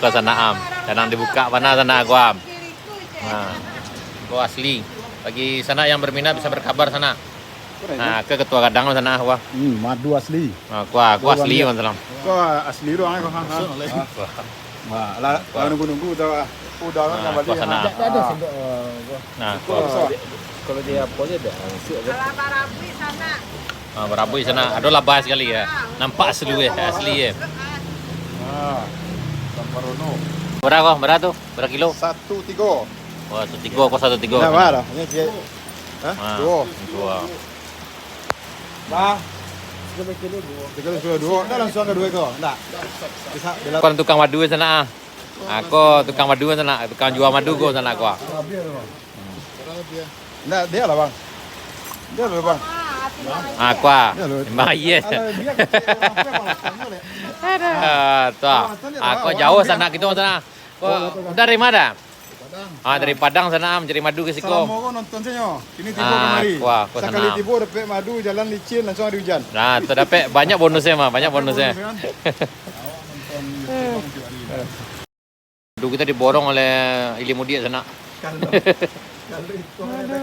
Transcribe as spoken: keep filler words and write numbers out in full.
Ko sanak am. Jangan dibuka bana sanak ko am. Nah, ko asli. Bagi sanak yang berminat bisa berkabar sanak. Nah, ko ketua gadang sanak ko. Hmm, madu asli. Nah, ko, ko asli sanak. Ko asli doang ko. Ha, ha. Wah, lah, lah nunggu-nunggu tu, ah. Udah kan. Nah, ko sanak. Ada, ada sendok, eh, ko. Nah, ko. Kalau di, kalau di Apple je ada, masuk ada. Kalau barabui sanak. Ah, barabui sanak. Ado labah sakali yo. Nampak asli yo, asli yo. Ah, Samparono. Bara ko, bara tu? Bara kilo? Satu tigo. Oh, satu tigo, ko satu tigo. Nah, bara. Ini sikit. Hah? Ah, duo. Duo. Bah. Tiga kilo duo. Tiga kilo duo. Ndak langsung ka duo ko. Ndak. Bisa bila. Ko tukang madu sanak ah. Ah, ko tukang madu sanak, tukang jua madu ko sanak ko. Ndak, dia lah, Bang. Dia lah, Bang. Ah, ko. Dia lah. Memang iyo. Alah, dia kecil, orang tua, Bang, Bang, boleh. Aduh. Ah, tu ah. Bang, tu dia, ah, ko Bang, jauah sanak kito sanak. Ko udah dari ma? Ah, dari Padang sanak, ah, mancari madu ka siko. Salamo ko nonton sajo. Kini tibo kamari. Ko, ko sakali sanak. Tibo dapek madu, jalan licin, langsung ado ujan. Nah, tu dapek banyak bonusnyo mah, banyak bonusnyo. Bonus, kan? Awak nonton YouTube, Bang, tiap hari. Madu kito diborong oleh Ili Mudiak sanak. Kalau, kalau itu ada